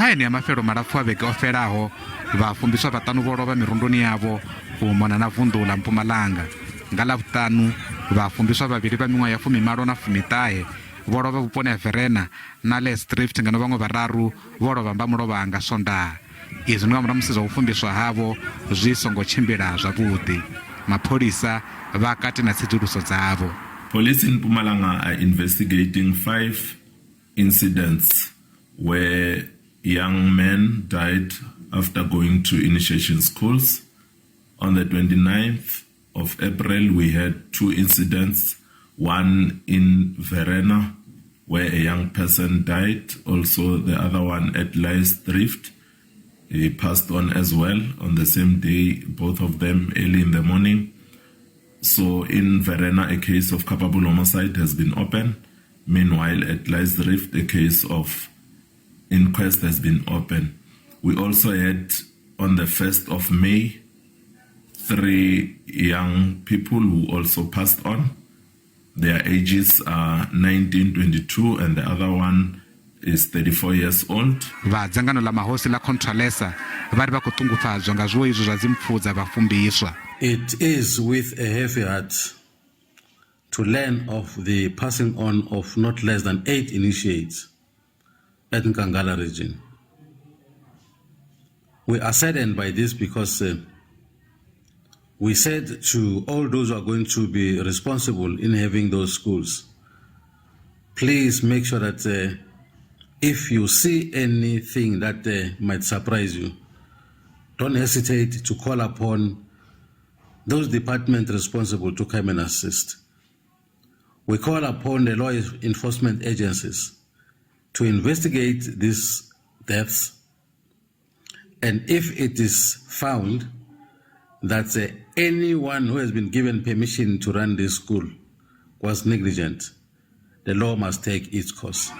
Kha enea mafhelo malapfu a vhege o fhelaho, vhafumbiswa vhaṱanu vho lovha mirundoni yavho u mona na vunḓu ḽa Mpumalanga. Nga Ḽavhuṱanu, vhafumbiswa vhavhili vha miṅwaha ya fumimalo na fumiṱahe vho lovha vhuponi ha Verena na Leesdrift ngeno vhaṅwe vhararu vho lovha mba mulovha nga Swondaha. Izwi ndi nga murahu musi zwa u fumbiswa havho zwi songo tshimbila zwavhuḓi. Mapholisa vha kati na tsedzuluso dzavho. Police in Mpumalanga are investigating 5 incidents where young men died after going to initiation schools. On the 29th of April, we had 2 incidents, one in Verena, where a young person died, also the other one at Drift. He passed on as well on the same day, both of them early in the morning. So in Verena, a case of culpable homicide has been opened. Meanwhile, at Drift, a case of inquest has been opened. We also had, on the 1st of May, 3 young people who also passed on. Their ages are 19, 22, and the other one is 34 years old. Vha dzangano ḽa mahosi ḽa Contralesa vha ri vha khou ṱungufhadzwa nga zwiwo izwo zwa dzimpfu dza vhafumbiswa. It is with a heavy heart to learn of the passing on of not less than 8 initiates at Nkangala region. We are saddened by this because we said to all those who are going to be responsible in having those schools, please make sure that if you see anything that might surprise you, don't hesitate to call upon those departments responsible to come and assist. We call upon the law enforcement agencies to investigate these deaths, and if it is found that anyone who has been given permission to run this school was negligent, the law must take its course.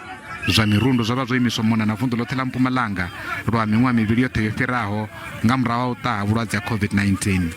Zwa mirundu zwo vha zwo imiswa mona na vunḓu ḽoṱhe ḽa Mpumalanga lwa miṅwaha mivhili yoṱhe yo fhiraho nga murahu ha u ṱaha vhulwadze ha COVID-19.